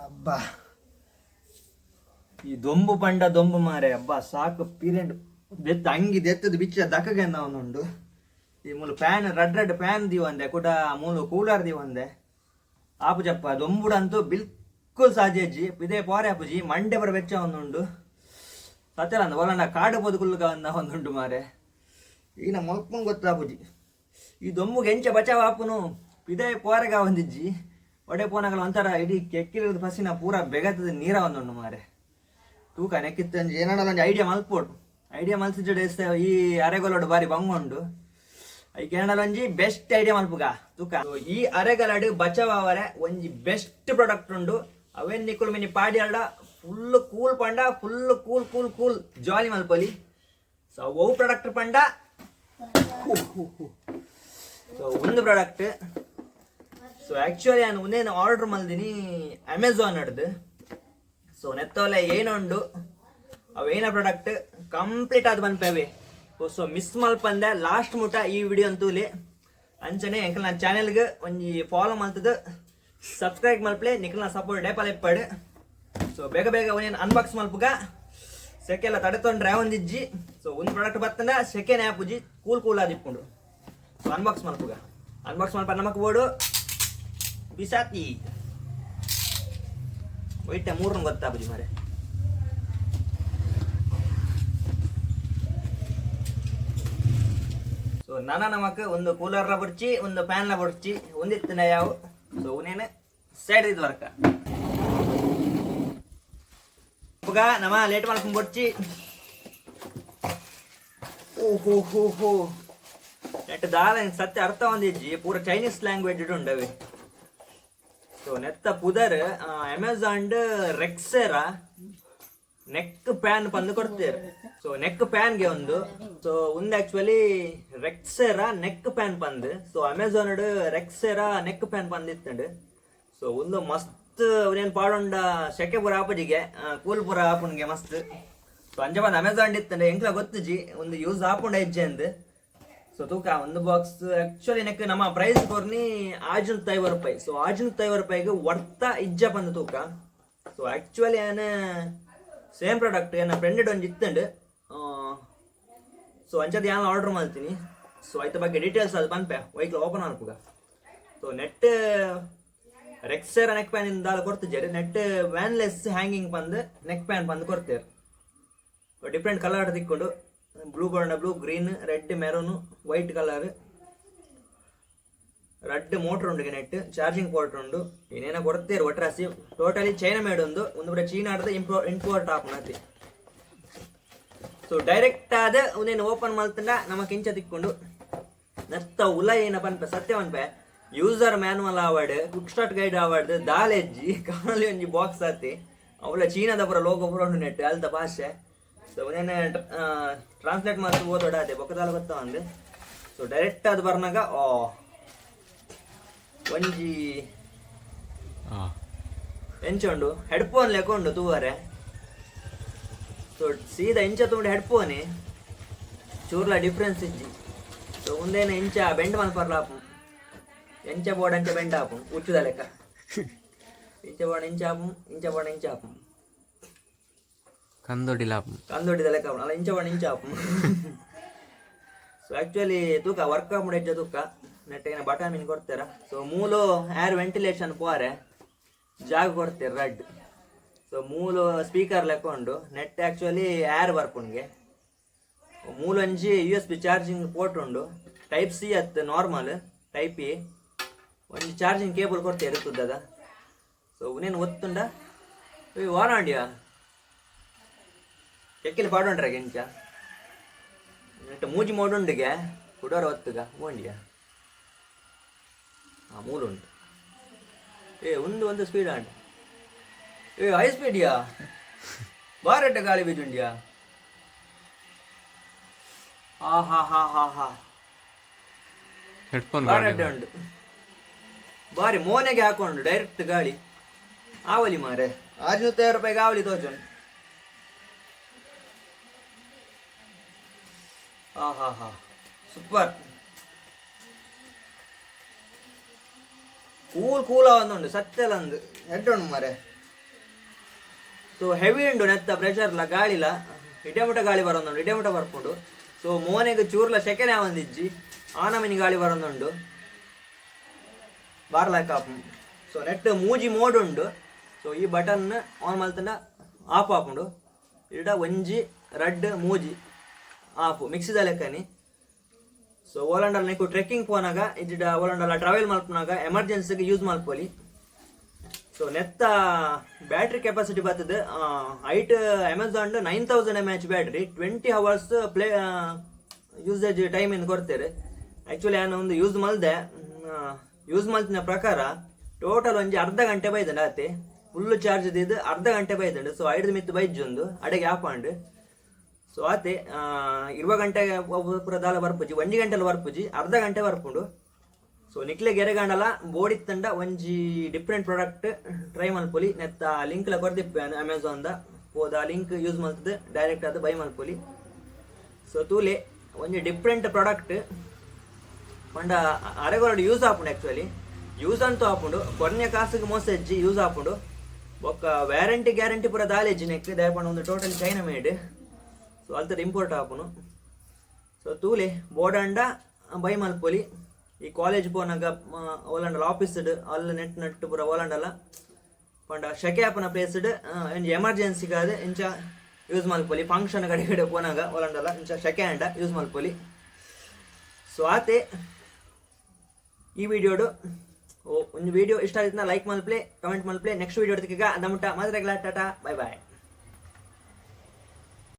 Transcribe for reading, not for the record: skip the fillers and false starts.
ಅಬ್ಬಾ, ಈ ದೊಂಬು ಪಂಡ ದೊಂಬು ಮಾರೆ. ಅಬ್ಬಾ, ಸಾಕು ಪೀರೆಂಡ್ ದೆತ್ತ ಅಂಗಿ ದೆತ್ತದ ಬಿಚ್ಚ ದಕ್ಕಗೆಂದ ಉಂಡು. ಈ ಮೂಲು ಫ್ಯಾನ್, ರಡ್ ರಡ್ ಫ್ಯಾನ್ ದೀವಂದೆ, ಕುಡ ಮೂಲು ಕೂಲರ್ ದೀವಂದೆ ಆಪುಜಪ್ಪ. ದೊಂಬುಡಂತೂ ಬಿಲ್ಕುಲ್ ಸಾಧ್ಯ ಇಜ್ಜಿ. ಇದೇ ಪೋರೆ ಆಪುಜಿ, ಮಂಡೆ ಪೂರ ಬೆಚ್ಚ ಒಂದುಂಡು. ಸತ್ಯಲಂದ ಒಲಂಡ ಕಾಡು ಪೋದು ಕುಲ್ಲುಗ ಒಂದುಂಡು ಮಾರೆ. ಈಗ ಮೊಲ್ಪಂಗ್ ಗೊತ್ತಾಪುಜಿ ಈ ದೊಂಬುಗೆ ಎಂಚ ಬಚಾವ್ ಆಪುನು. ಪಿದಾಯಿ ಪೋರೆಗ ಒಂದಿಜ್ಜಿ. ಒಡೆ ಪೋನಾಗಲ ಒಂಥರ ಇಡೀ ಕೆಕ್ಕಿಲದ ಫಸಿನ ಪೂರ ಬೆಗತದ ನೀರ ಒಂದುಂಡು ಮಾರೆ. ತೂಕ ನೆಕ್ಕಿತ್ತಂಜಿ ಏನಾಡಲ ಒಂಜಿ ಐಡಿಯಾ ಮಲ್ಪೊಡು. ಐಡಿಯಾ ಮಲ್ಸಿಜಡೆ ಈ ಅರೆಗೊಲಡು ಬಾರಿ ಬಂಗ ಉಂಡು. ಐಕ್ ಏನಾಡಲ ಒಂಜಿ ಬೆಸ್ಟ್ ಐಡಿಯಾ ಮಲ್ಪುಗ ತೂಕ. ಈ ಅರೆಗಲಡು ಬಚಾವ್ ಆವರೆ ಒಂಜಿ ಬೆಸ್ಟ್ ಪ್ರಾಡಕ್ಟ್ ಉಂಡು. ಅವೇನ್ ನಿಕುಲು ಮಿನಿ ಪಾಡಿ ಅಲ್ಡ ಫುಲ್ ಕೂಲ್ ಪಂಡ full cool cool cool jolly ಮಲ್ಪೊಲಿ. ಸೊ ಅವು ಪ್ರಾಡಕ್ಟ್ ಪಂಡ, ಸೊ ಒಂದು ಪ್ರಾಡಕ್ಟ್. ಸೊ ಆಕ್ಚುಲಿ ನಾನು ಒಂದೇನು ಆರ್ಡರ್ ಮಲ್ದಿನಿ ಅಮೆಝಾನ್ ಅಡ್ದು. ಸೊ ನೆತ್ತೋಲೆ ಏನುಂಡು, ಅವೇನ ಪ್ರಾಡಕ್ಟ್ ಕಂಪ್ಲೀಟ್ ಆದ್ ಪನ್ಪೇವೆ. ಸೊ ಮಿಸ್ ಮಲ್ಪಂದೆ ಲಾಸ್ಟ್ ಮುಟ ಈ ವಿಡಿಯೋ ಅಂತೂಲಿ. ಅಂಚನೆ ಎಂಕಲ್ನ ಚಾನೆಲ್ಗೆ ಒಂಜಿ ಫಾಲೋ ಮಲ್ತದ ಸಬ್ಸ್ಕ್ರೈಬ್ ಮಲ್ಪಲೆ. ನಿಕಲ್ನ ಸಪೋರ್ಟ್ ಡೇಪಲ್ ಇಪ್ಪಡು. ಸೊ ಬೇಗ ಬೇಗ ಒಂದೇನು ಅನ್ಬಾಕ್ಸ್ ಮಲ್ಪುಗ. ಸೆಕೆಲ್ಲ ತಡೆತೊಂಡ್ರೆ ಒಂದಿಜ್ಜಿ. ಸೊ ಒಂದು ಪ್ರಾಡಕ್ಟ್ ಬತ್ತಂಡ ಸೆಕೆಂಡ್ ಆಪುಜಿ, ಕೂಲ್ ಕೂಲ್ ಆದಿಪ್ಪುಂಡು. ಸೊ ಅನ್ಬಾಕ್ಸ್ ಮಲ್ಪುಗ. ಅನ್ಬಾಕ್ಸ್ ಮಲ್ಪ ನಮಕ್ ಬೋಡು ಬಿಸಾತಿ ಒಯ್ಟ ಮೂರನ್ನು ಗೊತ್ತಾಪುಜಿ ಮಾರೆ. ಸೊ ನನ ನಮಕ್ ಒಂದು ಕೂಲರ್ಲ ಬುಡ್ಚಿ, ಒಂದು ಫ್ಯಾನ್ಲ ಬುಡ್ಚಿ, ಒಂದಿತ್ತಿನ ಯಾವ. ಸೊ ಉನೇನು ಸೈಡ್ ಇದು ವರ್ಕ ಪುಗ ನಮ್ಮ ಲೇಟ್ ಮಲ್ಕೊಂಡ್ ಬೊಡ್ಚಿ. ಓ ಹೋ ಹೋ ಹೋ, ನೆಟ್ ದಾಲ ಸತ್ಯ ಅರ್ಥ ಒಂದಿಜ್ಜಿ, ಪೂರ ಚೈನೀಸ್ ಲ್ಯಾಂಗ್ವೇಜ್ ಉಂಡವೆ. ಸೊ ನೆತ್ತ ಪುದರ್ ಅಮೆಝಾನ್ ರೆಕ್ಸೆರಾ ನೆಕ್ ಪ್ಯಾನ್ ಪಂದು ಕೊಡ್ತೇವೆ. ಸೊ ನೆಕ್ ಪ್ಯಾನ್ಗೆ ಒಂದು. ಸೊ ಒಂದು ಆಕ್ಚುಲಿ ರೆಕ್ಸೆರಾ ನೆಕ್ ಪ್ಯಾನ್ ಪಂದ್. ಸೊ ಅಮೆಝಾನ್ ರೆಕ್ಸೆರಾ ನೆಕ್ ಪ್ಯಾನ್ ಪಂದ್ ಇತ್ತಂಡು. ಸೊ ಒಂದು ಮಸ್ತ್ ಅವನೇನು ಪಾಡೊಂಡ ಸೆಕೆ ಪೂರ ಆಪುಜಿಗೆ, ಕೂಲ್ ಪೂರ ಆಪುನ್ಗೆ ಮಸ್ತ್. ಸೊ ಅಂಚ ಬಂದು ಅಮೆಝಾನ್ ಇತ್ತಂಡೆ. ಎಂಕ್ಲ ಗೊತ್ತುಜಿ ಒಂದು ಯೂಸ್ ಆಪುಂಡ ಇಜ್ಜೆ ಅಂದ್. ಸೊ ತೂಕ ಒಂದು ಬಾಕ್ಸ್ ಆಕ್ಚುಲಿ ನೆಕ್ ನಮ್ಮ ಪ್ರೈಸ್ ಕೊರ್ನಿ 650 ರೂಪಾಯಿ. ಸೊ 650 ರೂಪಾಯಿಗೆ ವರ್ತ ಇಜ್ಜ ಪಂದ್ ತೂಕ. ಸೊ ಆಕ್ಚುಲಿ ಏನ ಸೇಮ್ ಪ್ರಾಡಕ್ಟ್ ಏನ ಫ್ರೆಂಡ್ ಒಂಜಿ ಇತ್ತಂಡು. ಸೊ ಅಂಚದ ಯಾನ್ ಆರ್ಡರ್ ಮಾಡ್ತೀನಿ. ಸೊ ಐತ ಬಗ್ಗೆ ಡೀಟೇಲ್ಸ್ ಅದು ಪನ್ಪೆ ವೈಕ್ಲ ಓಪನ್ ಮಲ್ಪುಗ. ಸೊ ನೆಟ್ ರೆಕ್ಸೆರ ನೆಕ್ ಪ್ಯಾನ್ ಇಂದಾಲ ಕೊಡ್ತಿದ್ದಾರೆ. ನೆಟ್ ವ್ಯಾನ್ಲೆಸ್ ಹ್ಯಾಂಗಿಂಗ್ ಪಂದ್ ನೆಕ್ ಪ್ಯಾನ್ ಪಂದ್ ಕೊಡ್ತೇವೆ. ಡಿಫ್ರೆಂಟ್ ಕಲರ್ ತಿಕ್ಕೊಂಡು, ಬ್ಲೂ ಬಣ್ಣ, blue, green, red, maroon, white colour. Red motor ಉಂಡು, ನೆಟ್ ಚಾರ್ಜಿಂಗ್ ಪೋರ್ಟ್ ಉಂಡು. ಏನೇನೋ ಕೊಡ್ತೇರು. ಒಟ್ರಾಸಿ ಟೋಟಲಿ ಚೈನಾ ಮೇಡ್ ಉಂದು. ಒಂದು ಪೂರ ಚೀನಾಡ್ದ ಇಂಪೋರ್ಟ್ ಆಪುನತಿ. ಸೊ ಡೈರೆಕ್ಟ್ ಆದ ಒಂದೇನು ಓಪನ್ ಮಲ್ತಂಡ ನಮಕ್ ಇಂಚ ತಿಕ್ಕೊಂಡು. ನೆತ್ತ ಉಲ ಏನ ಪನ್ಪೆ, ಸತ್ಯ ಪನ್ಪೆ, ಯೂಸರ್ ಮ್ಯಾನುವಲ್ ಆವಡ್, ಕ್ವಿಕ್ ಸ್ಟಾರ್ಟ್ ಗೈಡ್ ಆವಡ್, ದಾಲೆಜ್ಜಿ. ಕಾಣಲಿ ಒಂಜಿ ಬಾಕ್ಸ್ ಆತಿ. ಅವಳ ಚೀನಾದ ಪೂರ ಲೋಗೋ ಪೂರ ಉಂಡು ನೆಟ್ ಅಲ್ತ ಭಾಷೆ. ಸೊ ಒಂದೇನೆ ಟ್ರಾನ್ಸ್ಲೇಟ್ ಮಾಡ್ತು ಓದೋಡ ಅದೇ ಬೊಕ್ಕದಾಲ ಗೊತ್ತ ಒಂದು. ಸೊ ಡೈರೆಕ್ಟ್ ಅದು ಬರ್ನಾಗ ಓ ಒಂಜಿ ಎಂಚ ಉಂಡು, ಹೆಡ್ಫೋನ್ ಲೆಕ್ಕ ಉಂಡು ತೂವರೆ. ಸೊ ಸೀದಾ ಇಂಚ ತೂಂಡ ಹೆಡ್ಫೋನೆ, ಚೂರ್ಲ ಡಿಫ್ರೆನ್ಸ್ ಇಜ್ಜಿ. ಸೊ ಉಂದೇನ ಇಂಚ ಬೆಂಡ್ ಮಲ್ಪರ್ಲ ಆಪು. ಎಂಚ ಬೋರ್ಡ್ ಅಂಚ ಬೆಂಡ್ ಆಪು, ಉಚ್ಚುದ ಲೆಕ್ಕ. ಇಂಚ ಬೋರ್ಡ್ ಇಂಚ ಆಪು, ಇಂಚ ಬೋರ್ಡ್ ಇಂಚ ಆಪು. ಕಂದೊಡಿಲ ಆಪು. ಕಂದೊಡಿದ ಲೆಕ್ಕ ಆಪು ಅಲ್ಲ, ಇಂಚ ಬೋರ್ಡ್ ಇಂಚ ಆಪು. ಸೊ ಆಕ್ಚುಲಿ ತೂಕ ವರ್ಕ್ ಆಪುಂಡು ಎಜ್ಜ ತೂಕ. ನೆಟ್ ಏನ ಬಟನ್ ಮೀನ್ ಕೊಡ್ತೀರಾ. ಸೊ ಮೂಲು ಏರ್ ವೆಂಟಿಲೇಷನ್ ಪೋರೆ ಜಾಗ ಕೊಡ್ತೀರ ರೆಡ್. ಸೊ ಮೂಲು ಸ್ಪೀಕರ್ ಲೆಕ್ಕ ಉಂಡು. ನೆಟ್ ಆಕ್ಚುಲಿ ಏರ್ ಬರ್ಪುನ್ಗೆ. ಮೂಲು ಒಂಜಿ ಯುಎಸ್ಬಿ ಚಾರ್ಜಿಂಗ್ ಪೋರ್ಟ್ ಉಂಡು. ಟೈಪ್ ಸಿ ಅತ್, ನಾರ್ಮಲ್ ಟೈಪ್ ಎ. ಒಂಜಿ ಚಾರ್ಜಿಂಗ್ ಕೇಬಲ್ ಕೊಡ್ತೀರ ತುದ್ದದ. ಸೊ ಉನೇನು ಒತ್ತುಂಡ ವಾರಾಂಡಿಯಾ ಕೆಕ್ಕಿಲ್ ಪಾಡೊಂಡ್ರೆ ಎಂಚ ನೆಟ್ ಮೂಜಿ ಮೋಡ್ ಉಂಡುಗೆ. ಕುಡೋರ ಒತ್ತುಗ ಓಂಡಿಯ. ಹಾ, ಮೂರು ಉಂಟು. ಏ, ಒಂದು ಒಂದು ಸ್ಪೀಡ್ ಆಂಡ್. ಏ, ಹೈ ಸ್ಪೀಡಿಯಾ? ಬಾರಡ್ಡ ಗಾಳಿ ಬೀಜುಂಡಿಯಾ? ಆ ಹಾ ಹಾ ಹಾ ಹಾ. ಹೆಡ್ಫೋನ್. ಬಾರಡ್ಡ ಉಂಟು. ಬಾರಿ ಮೋನೆಗೆ ಹಾಕೊಂಡು ಡೈರೆಕ್ಟ್ ಗಾಳಿ ಆವಲಿ ಮಾರೆ. 650 ರೂಪಾಯಿಗೆ ಆವಲಿ ತೋಜುಂಡು. ಆ ಹಾ ಹಾ, ಸೂಪರ್. ಕೂಲ್ ಕೂಲ ಒಂದುಂಡು. ಸತ್ಯ ಅಂದು ಹೆಡ್ ಉಂಡು ಮಾರೆ. ಸೊ ಹೆವಿ ಉಂಡು ನೆತ್ತ ಪ್ರೆಷರ್ಲ ಗಾಳಿಲ ಇಟೆ ಮುಟ ಗಾಳಿ ಬರೋದುಂಡು, ಇಟೆ ಮುಟ ಬರ್ಪುಂಡು. ಸೊ ಮೋನೆಗ್ ಚೂರ್ಲ ಸೆಕೆನೆ ಆವೊಂದಿಜ್ಜಿ, ಆನಮಿನಿ ಗಾಳಿ ಬರೋದುಂಡು ಬಾರ್ಲಾಕ. ಸೊ ನೆಟ್ ಮೂಜಿ ಮೋಡ್ ಉಂಡು. ಸೊ ಈ ಬಟನ್ ಆನ್ ಮಲ್ತಂಡ ಆಫ್ ಆಪುಂಡು. ಇಡ ಒಂಜಿ, ರಡ್ಡ್, ಮೂಜಿ ಆಫ್, ಮಿಕ್ಸಿದ ಲೆಕ್ಕನಿ. ಸೊ ಓಲಂಡಲ್ ನಿಕ್ಕು ಟ್ರೆಕ್ಕಿಂಗ್ ಪೋನಾಗ ಇಜ್ಜಿಡ ಓಲಂಡಲ ಟ್ರಾವೆಲ್ ಮಲ್ಪುನಾಗ ಎಮರ್ಜೆನ್ಸಿಗೆ ಯೂಸ್ ಮಲ್ಪೊಲಿ. ಸೊ ನೆತ್ತ ಬ್ಯಾಟ್ರಿ ಕೆಪಾಸಿಟಿ ಬರ್ತದೆ ಐಟ್ Amazon 9000 mAh battery, 20 hours play usage time ಏನು ಕೊಡ್ತೇವೆ. ಆ್ಯಕ್ಚುಲಿ ನಾನು ಒಂದು ಯೂಸ್ ಮಲ್ದೆ, ಯೂಸ್ ಮಲ್ತಿನ ಪ್ರಕಾರ ಟೋಟಲ್ ಒಂಜಿ ಅರ್ಧ ಗಂಟೆ ಬೈದಂಡು ಆತೆ. ಫುಲ್ ಚಾರ್ಜ್ ಇದ್ದು ಅರ್ಧ ಗಂಟೆ ಬೈದಂಡು. ಸೊ ಐಡ್ದ ಮಿತ್ತು ಬೈಜೊಂದು ಅಡೆಗೆ ಆಫ್ ಆಂಡ್. ಸೊ ಆತೆ 20 ಗಂಟೆ ಪೂರ ದಾಲ ಬರ್ಪುಜಿ, ಒಂಜಿ ಗಂಟೆಲ ಬರ್ಪುಜಿ, ಅರ್ಧ ಗಂಟೆ ಬರ್ಪುಂಡು. ಸೊ ನಿಕ್ಲೆ ಗೆರೆಗಾಂಡಲ ಬೋಡಿತ್ತಂಡ ಒಂಜಿ ಡಿಫ್ರೆಂಟ್ ಪ್ರಾಡಕ್ಟ್ ಟ್ರೈ ಮಲ್ಪೊಲಿ. ನೆತ್ತ ಲಿಂಕ್ ಲ ಕೊರ್ದಿಪ್ಪೆ ಅಮೆಝಾನ್ ದ ಪೋದ, ಲಿಂಕ್ ಯೂಸ್ ಮಲ್ತದೆ ಡೈರೆಕ್ಟ್ ಅದು ಬೈ ಮಲ್ಪೊಲಿ. ಸೊ ತೂಲೆ, ಒಂಜಿ ಡಿಫ್ರೆಂಟ್ ಪ್ರಾಡಕ್ಟ್ ಪಂಡ ಅರೆಗೊರಡು ಯೂಸ್ ಆಪುಂಡು. ಆಕ್ಚುಲಿ ಯೂಸ್ ಅಂತೂ ಆಪುಂಡು, ಕೊರ್ನೆ ಕಾಸಿಗೆ ಮೋಸ ಹೆಜ್ಜಿ, ಯೂಸ್ ಆಪುಂಡು. ಬೊಕ್ಕ ವ್ಯಾರಂಟಿ ಗ್ಯಾರಂಟಿ ಪೂರ ದಾಲೇಜಿ ನೆಕ್ ದಾಯಪಂಡ ಒಂದು ಟೋಟಲ್ ಚೈನಾ ಮೇಡ್. ಸೊ ಅಲ್ತದ ಇಂಪೋರ್ಟ್ ಆಪುನು. ಸೊ ತೂಲೆ, ಬೋಡಂಡ ಬೈ ಮಲ್ಪೊಲಿ. ಈ ಕಾಲೇಜ್ ಪೋನಾಗ ಓಲಂಡಲ ಆಫೀಸ್ ಅಲ್ಲ ನೆಟ್ ನೆಟ್ ಪೂರ ಓಲಂಡಲ ಪಂಡ ಶೆಕೆ ಆಪುನ ಪ್ಲೇಸ್ಡ್ ಒಂಜಿ ಎಮರ್ಜೆನ್ಸಿಗಾದ ಇಂಚ ಯೂಸ್ ಮಲ್ಪೊಲಿ. ಫಂಕ್ಷನ್ ಕಡೆ ಕಡೆ ಪೋನಾಗ ಓಲಂಡಲ ಇಂಚ ಶೆಕೆ ಅಂಡ ಯೂಸ್ ಮಲ್ಪೊಲಿ. ಸೊ ಆತೆ ಈ ವಿಡಿಯೋಡು. ಒಂದು ವಿಡಿಯೋ ಇಷ್ಟ ಆಯ್ತು ಲೈಕ್ ಮಲ್ಪ್ಲೆ, ಕಮೆಂಟ್ ಮಲ್ಪ್ಲೆ. ನೆಕ್ಸ್ಟ್ ವಿಡಿಯೋ ಈಗ ನಮ್ಮಟ ಮಾತ್ರ. Tata, bye bye.